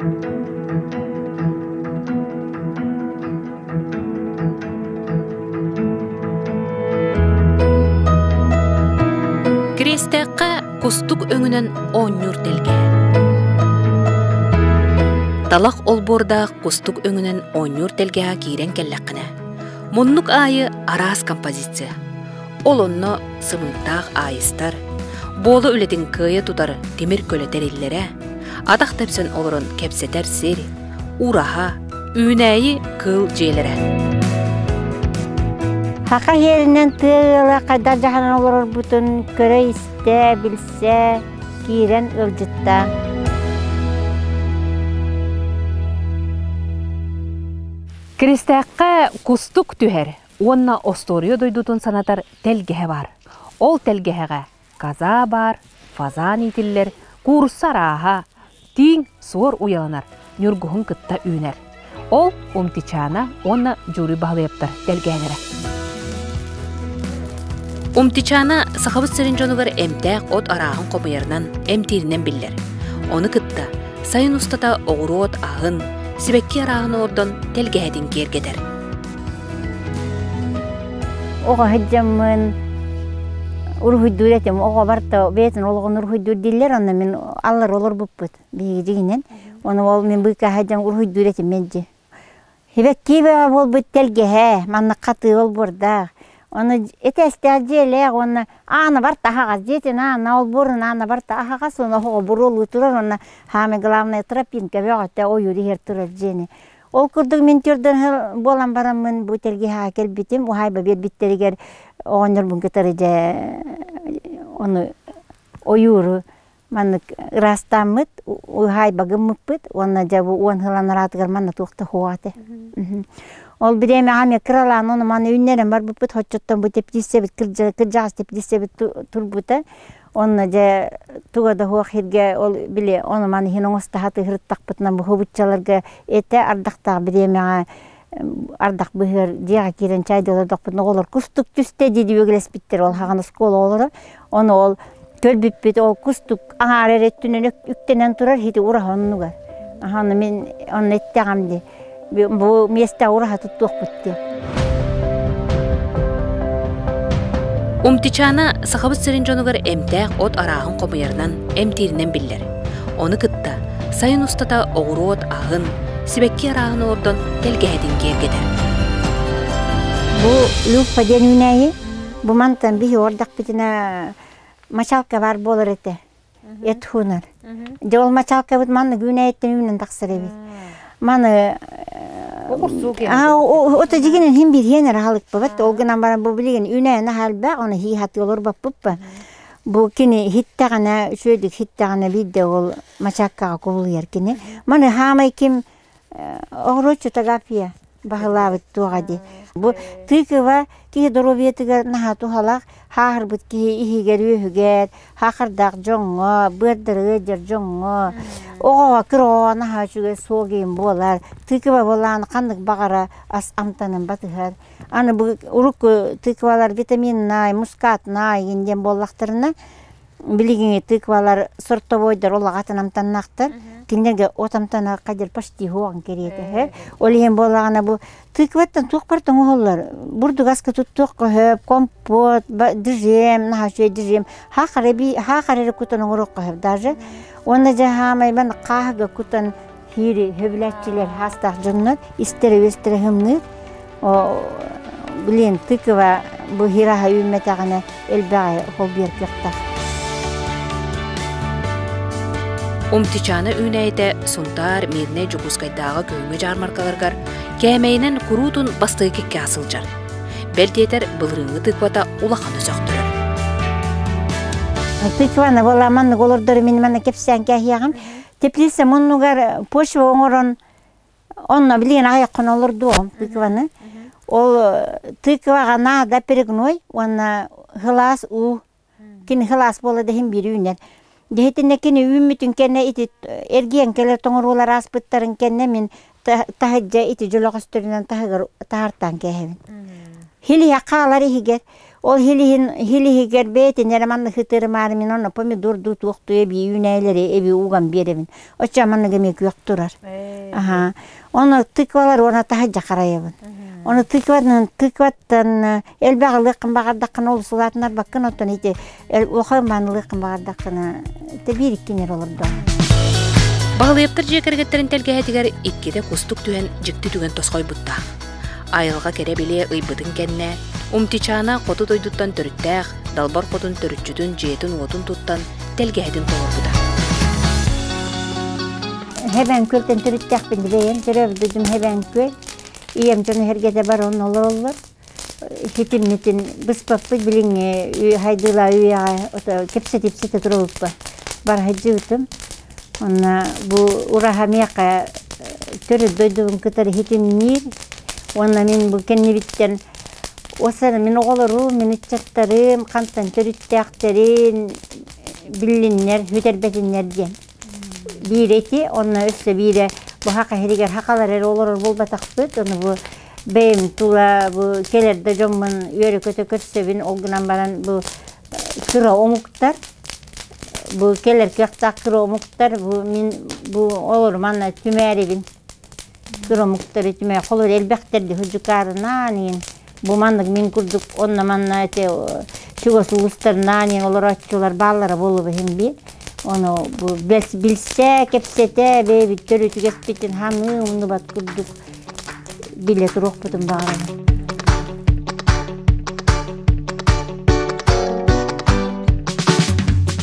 Кириэстээххэ кустук өҥүнэн оонньуур тэлгэһэ. Талах олбуордаах кустук өҥүнэн оонньуур тэлгэһэ киирэн кэллэххинэ, муннук аайы араас композиция. Ол онно сымыыттаах аайыстар, буола үлэтин кыайа тутар тимир көлө тэриллэрэ, атах тэпсэн олорон кэпсэтэр сир, ураһа, үүнээйи кыыл дьиэлэрэ. Саха иһэринэн тыа ыала хайдах дьаһанан олорорбутун көрө-истэ, билсэ, киирэн ыалдьыттаа. Киристээххэ кустук түһэр уонна остуоруйа дойдутун санатар тэлгэһэ баар. Ол тэлгэһэҕэ коза баар, фазан иитиллэр, куурусса арааһа, тииҥ суор уйаланар, ньургуһун кытта үүнэр. Ол Умтичаана уонна Дьууруй Баһылайаптар тэлгэһэлэрэ. Умтичаана Сахабыт сирин дьонугар эмтээх от арааһын хомуйарынан, эмтииринэн биллэр. Ону кытта сайын устата оҕуруот аһын, сибэкки арааһын олордон тэлгэһэтин киэргэтэр. Оҕо сылдьаммын уруһуйдуур этим. Оҕо барыта бэйэтин олоҕун уруһуйдуур дииллэр, онно мин аллар олорбуппут биһиги дьиҥинэн. Ону ол мин быыкаа сылдьан уруһуйдуур этим мэлдьи. Сибэкки бөҕө буолбут тэлгэһэ, маннык хатыы олбуордаах. Ону этээстээх дьиэлээх уонна аана барыта аһаҕас дьиэтин аана олбуорун аана барыта аһаҕас уонна оһоҕо буруолуу турар уонна самое главное тропинка бөҕөтө ойуур иһэр турар дьиэни. Ол курдук мин төрдөн сыл буолан бараммын бу тэлгэһэҕэ кэлбитим, уһаайба биэрбиттэригэр оҕонньорбун кытары дьэ ону ойууру маннык ыраастааммыт, уһаайба гыммыппыт уонна дьэ бу 10 сыл анараатыгар манна туох да суох этэ. Ол бириэмэҕэ эмиэ кыралаан ону маны үүннэрэн барбыппыт, хоччоттон бу теплицэбит кырдьаҕас теплицэбит турбута. Онно дьэ туга да суох сиргэ ол били ону-маны иһин оҥосто сатыырыттахпытына бу хобуччаларга этэ ардахтаах бириэмэҕэ ардах быһыар дьиэҕэ киирэн чайдыы олордохпутуна оҕолор кустук түстэ дии үөгүлэспиттэр ол хаҕан оскуола оҕолоро ону ол көрбүппүт ол кустук аҥаар эрэ өттүнэн үктэнэн турар ити ураһа оннугар аны мин онно эттэҕим дии Бу миэстэ ураһа туттуохпут диэн. Умтичаана Сахабыт сирин дьонугар эмтээх от арааһын хомуйарынан, эмтииринэн биллэр. Ону кытта сайын устата оҕуруот аһын, сибэкки арааһын олордон тэлгэһэтин киэргэтэр. Бу люпа диэн үүнээйи бу мантан биһи ордахпытына мачалка баар буолар этэ. Эт хуунар. Дьэ ол мачалкабыт маннык үүнээйиттэн үүнэн тахсар эбит. Маны ото дьигинэн хин бириэн эрэ халыкпабат. Ол гынан баран бу билигин үүнээн аһалбах, оны хии хатыы олорбоппуппа. Бу кини хиттэҕинэ, үчүгэйдик хиттэҕинэ биирдэ ол мачаккаҕа кубулуйар кини. Маны хаамай ким Оҕуруотчут Агафья баһылаабыт туоҕа дии. Бу тыква киһи доруобуйатыгар наһаа туһалаах, хааһырбыт киһи иһигэр-үөһүгэр, хаахырдаах дьоҥҥо, быардары ыалдьар дьоҥҥо, оҕоҕо кыра оҕоҕо наһаа үчүгэй суол-иин буолар. Тыква буолаан ханнык баҕара ас амтанын батыһар. Аны бу урукку тыквалар витаминнай, мускатнай диэн буоллахтарына, Билигиҥи тыквалар сортобойдар улаҕатын амтаннаахтар. Кинилэргэ от амтана хадьыр почти суоҕун кэриэтэ. Ол иһин буоллаҕына бу тыкваттан туох барыта оҥоһуллар. Бурдук аска туттуохха сөп, компот, джем, наһаа үчүгэй джем. Хаахар эрэ кутан оҥоруохха сөп даже. Уонна дьэ хаамай ман хааһыга кутан хиири сөбүлээччилэр хаастаах дьоннор истэрэ-үөстэрэ һымныыр. Блин, тыква бу хираһа үүммэтэҕинэ элбэҕи холбуйар кыахтаах. Умтичаана үүнээйитэ Сунтаар, Мирнэй, Дьокуускайдааҕы күһүҥҥү дьаармаркаларыгар кээмэйинэн куруутун бастакы кэккэҕэ сылдьар. Бэл диэтэр, былырыыҥҥы тыквата улаханы сөхтөрөр. Тыкваны буола маннык олордору мин манна кэпсээн кээһиэҕим. Теплица муннугар почва оҥорон Онно билигин аҕыйаххын олордуоҕум тыкваны. Ол тыкваҕа наада перегной уонна сылаас уу. Кини сылаас буола да иһин биир үүнэр. Дьиһитиннэ кини үүммүтүн кэннэ ити эргийэн кэлэр тоҥоруулар ааспыттарын кэннэ мин таһырдьа ити дьөлөҕөстөрүнэн таһыгар таһартаан кээһэбин. Хилиһэ хаалар иһигэр. Ол хилиһин хилиһигэр бэйэтин эрэ маннык ытырымаары мин онно помидор дуу туох дуу эбии үүнээйилэри эбии уган биэрэбин. Оччо маннык эмиэ күөх турар. Аха. Ону тыквалар уонна таһырдьа харайабын. Ону тыкваттан тыкваттан элбэх ылыаххын баҕардаххына олус улаатынарбаккын оттон ити улахан маанылыаххын баҕардаххына ити биир иккинер олордоҕум. Баһылыйаптар дьиэ кэргэттэрин тэлгэһэтигэр иккитэ кустук түһэн дьикти түгэн тосхойбуттаах. Айылҕа кэрэ билиэ ыйбытын кэннэ, Умтичаана хоту дойдуттан төрүттээх, далбар хотун төрүччүтүн дьиэтин-уотун туттан тэлгэһэтин толорбута. Хэбээн күөлтэн төрүттээхпин бэйэм төрөөбүт Хэбээн күөл. Ийэм дьоно сэргэтэ бар онно олороллор. Ситиммитин быспаппыт билиҥҥи хайдыылаа үйэҕэ кэпсэтипсэтэ турабыппа бараһыдьыбытым. Онно бу ураһа миэхэ төрүт дойдубун кытары ситимниир уонна мин бу кэннибиттэн осара мин оҕолорум, мин ыччаттарым хантан төрүттээхтэрин биллиннэр, сүтэрбэтиннэр диэн. Биирэ ити, онно өссө биирэ бу хака иһигэр хакалар эрэ олорор буолбатахпыт, ону бу бэйэм тула бу кэлэр да дьоммун үөрэ-көтө көрсөбүн, ол гынан баран бу кыра омуктар, бу кэлэр кыахтаах кыра омуктар, бу мин бу олору манна түмээрибин. Кыра омуктары түмээ, холобур элбэхтэр дии Худьукаарынаан иһин бу маннык мин курдук онно-манна ити чугас улуустарнаан иһин олорооччулар бааллара буолуо иһин биир. Ону бу билсэ, кэпсэтэ, бэйэбит төрүтүгэспитин ханыы умнубат курдук билэ туруохпутун баҕарабын.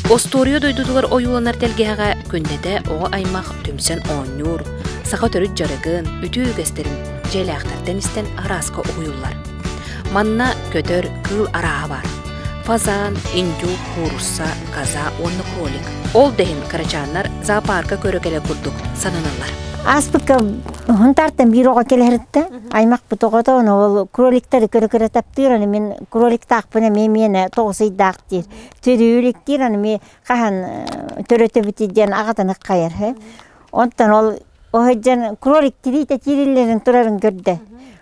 Остуоруйа дойдутугар ойууланар тэлгэһэҕэ күннэтэ оҕо аймах түмсэн оонньуур, саха төрүт дьарыгын, үтүө үгэстэрин дьиэлээхтэртэн истэн арааска уһуйуллар. Манна көтөр, кыыл арааһа баар. Фазан, индюк, куурусса, коза уонна кролик. Ол да иһин кырачааннар зоопарка көрө кэлэр курдук сананаллар. Ааспыкка Хунтаартан биир оҕо кэлэһиттэ аймахпыт оҕото ону ол кроликтары көрө-көрө таптыыр аны мин кроликтаахпын эмиэ миэнэ тоҕус ыйдаах диир төрүүлүктиир аны ми хаһан төрөтөбүт диэн аҕатын ыккайар онтон ол оһыдьан кролик тириитэ тиириллэрин турарын көрдө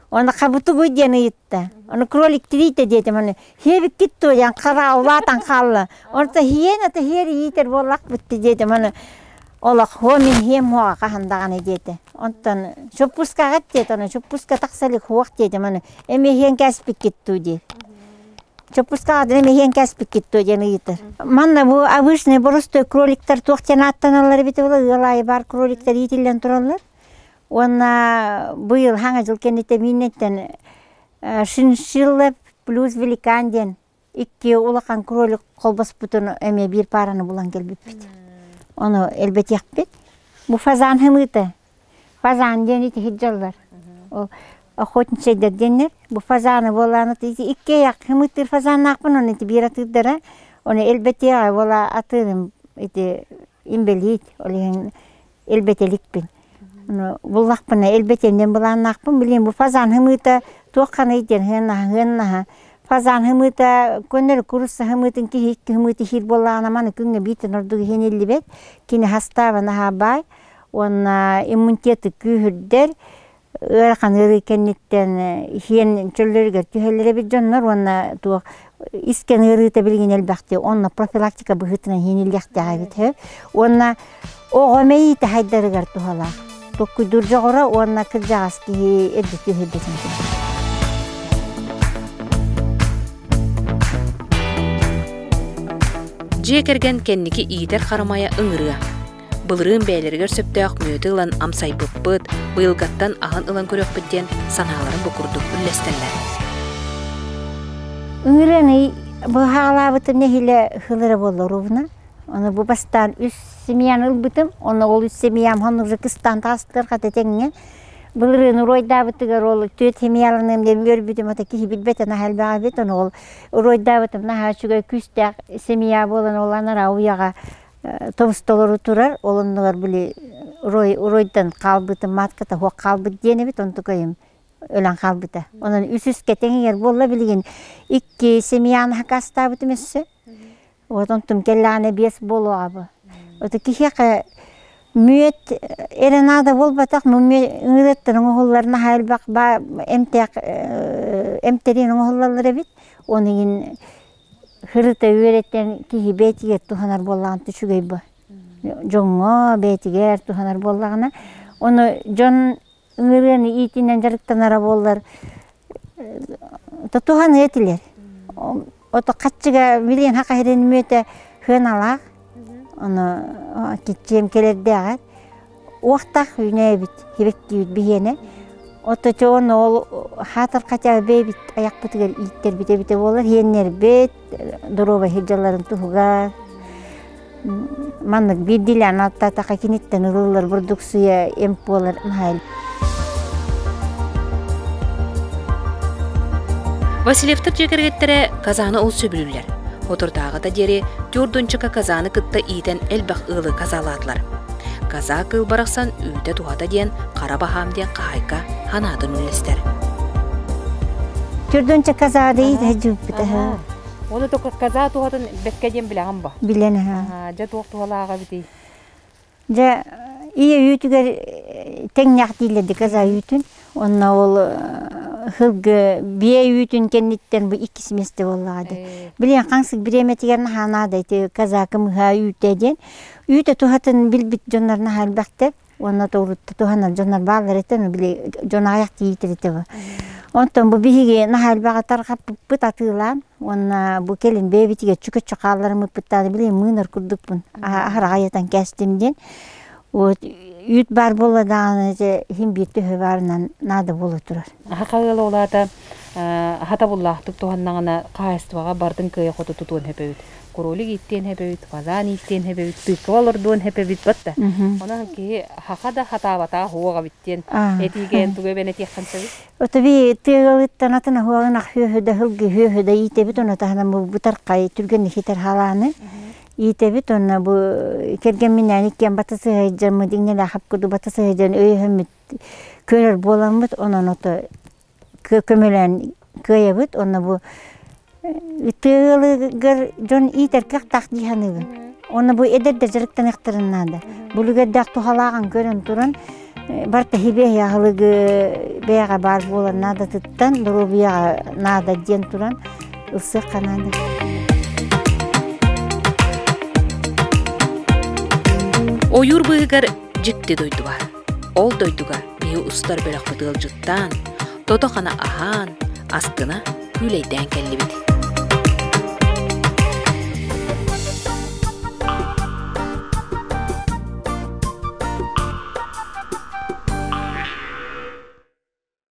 оны хабытыгуй диэн ыйытта ону кролик тириитэ диэтим аны хиэбиккит дуо диэн хара улаатан хаалла онто хиэн ата хиэр иитэр буоллахпыт диэтим аны олох хуо мин хиэм хуоҕа хаһан даҕаны диэтэ онтон чоппускаҕыт диэтэ ону чоппуска тахса илик хуох диэтим аны эмиэ хиэн кээспиккит дуу диир Чоппускаҕа эмиэ иһэн кээспиккит дуо диэн ыйытар. Манна бу обычный боростуой кроликтар туох диэн ааттаналлар эбитэ буолла ыал аайы баар кроликтар иитиллэн тураллар. Уонна быйыл хаҥа дьыл кэнниттэн мииннэттэн шиншилла плюс великан диэн икки улахан кролик холбоспутун эмиэ биир паараны булан кэлбиппит. Ону элбэтиэхпит. Бу фазан хымыыта. Фазан диэн ити сылдьаллар. Ол охотничайдар диэннэр. Бу фазаны буолааны ити икки аяқ хымыттыыр фазаннаахпын, оны ити биир атыырдара. Оны элбэтиэҕэ буола атыырым ити инбэлиит, ол иһин элбэтэликпин. Ону буллахпына элбэтиэннэн былааннаахпын. Билигин бу фазан хымыыта туохханый диэн хыаннаһа хыаннаһа. Фазан хымыыта көннөрү курусса хымыытын киһи икки хымыыты иһиир буоллаҕына маны күҥҥэ бииртэн ордук иһиниллибэт. Кини хастааба наһаа баай. Уонна иммунитеты күүһүрдэр, ыарахан ыарыы кэнниттэн иһиэн чөллөрүгэр түһэллэр эбит дьоннор уонна туох искэн ыарыыта билигин элбэхтии онно профилактика быһыытынан иһиниллиэхтээх эбит уонна оҕо мэйиитэ хайдарыгар туһалаах токкуйдуур дьоҕура уонна кырдьаҕас киһи эрдэ түһүрбэтин Дьиэ кэргэн кэнники иитэр харамайа ыҥырыа. Былырыын бэйэлэригэр сөптөөх мүөтү ылан амсайбыппыт, быйылгаттан аһын ылан көрүөхпүт диэн санааларын бу курдук үллэстэллэр. Ыҥырыаны быһаалаабытым нэһилэ хылыра буолла ровно. Ону бу бастаан үс семьяны ылбытым. Онно ол үс семьям хоннук кыстаан таҕыстылар хата тэҥҥэ. Былырыын уруойдаабытыгар ол түөрт семьяланыам диэн үөрбүтүм, ата киһи билбэтэ наһаа элбэх эбит. Ону ол уруойдаабытым наһаа үчүгэй күүстээх семья буолан ол анараа уйаҕа тобус-толору турар, ол оннугар били уройдан хаалбытым, матката суох хаалбыт диэн эбит, онтукайым өлөн хаалбыта. Онон үс-үс кэтэҥигэр буолла билигин икки семьяны хакастаабытым өссө. Вот онтум кэллэҕинэ биэс буолуоҕа бу. Это киһиэхэ мүөт эрэ наада буолбатах, ыҥырыаттарын оһоллор наһаа элбэх эмтээх эмтэрин оҥоһуллаллар эбит. Оны иһин хырыта үөрэтэн киһи бэйэтигэр туһанар буоллаҕына үчүгэй бу. Дьоҥҥо бэйэтигэр туһанар буоллаҕына, ону дьон ыҥырыаны иитинэн дьарыктанара буоллар туһаныа этилэр. Ото хаччыга билиэн хаха сирин мүөтэ сыаналаах. Ону киччиэм кэлэрдээҕэр уохтаах үүнээбит сибэккибит биһиэнэ. Ото чоон ол хаатар хотя бэйэбит айахпытыгар ииттэрбит эбитэ буолар иһиэннэрбит доруобай сылдьалларын туһугар маннык биирдиилээн аттаатахха киниттэн ылыллар бурдуксуйа эмп буолар наһаа Васильевтар дьиэ кэргэттэрэ казаны ол сөбүлүүллэр. Соторутааҕыта диэри Тюрдунчика казаны кытта иитэн элбэх ыалы казалаатылар. Каза кыыл барахсан үүтэ-туһата диэн хара баһаам диэн хаһаайка ханаатын үллэстэр. Тюрдунча казаады иитэ дьүүппүтэ. Оны только каза туһатын бэккэ диэн билэҕин ба? Билэн аха. Дьэ туох туһалааҕа эбитий? Дьэ ийэ үүтүгэр тэҥнээх дииллэр каза үүтүн. Онно ол сылгы биэ үүтүн кэнниттэн бу иккис миэстэ буоллаҕа дии. Билиэн хаҥсык бириэмэтигэр наһаа наада ити казака мыһа үүтэ диэн. Үүтэ туһатын билбит дьоннор наһаа элбэхтэр. Уонна тоҕурутта туһанар дьоннор бааллар этэ, били дьон аҕыйах тиийтэр этэ бу. Онтон бу биһиги наһаа элбэҕи тарҕаппыппыт атыылаан уонна бу кэлин бэйэбитигэр чүкөччү хаалларыммыппыттааны били мыынар курдукпун аһара аҕыйатан кээстим диэн. Вот үүт баар буолла даҕаны дьэ иһин биир төһө баарынан наада буола турар. Аха ыала улаата хатабыллаахтык туһаннаҕына хаһаайыстыбаҕа бардын кыайа-хото тутуон сөп эбит. Кролик ииттиэн сөп эбит, фазан ииттиэн сөп эбит, тыква олордуон сөп эбит батта. Онон киһи хаха да хатаабатаа хуоҕа эбит диэн этиигэ эн тугу эбэн этиэххин сөбүй? Отоби тыагалыттан атын хуоҕын ах хүөһү да хылгы хүөһү да иитэбит ону таһынан бу бытархай түргэнник хитэр халааны иитэбит уонна бу кэргэмминээн иккиэн бата сыһайдьаммыт иҥнэлээх курдук бата сыһайдьан өйөһөммүт көрөр буоламмыт онон ото көмөлөөн кыайабыт уонна бу тыалыгар дьон иитэр кыахтаах дии саныыбын. Уонна бу эдэрдэр дьарыктаныахтарын наада. Булугэрдээх туһалааҕын көрөн туран барыта хибиэһи аһылыгы бэйэҕэ баар буолар наадатыттан доруобуйаҕа наада диэн туран ылсыахха наада. Ойуур быыһыгар дьикти дойду баар. Ол дойдуга биһи устар бөлөхпүт ыалдьыттаан, тото-хана аһаан, астына күүлэйдээн кэллибит.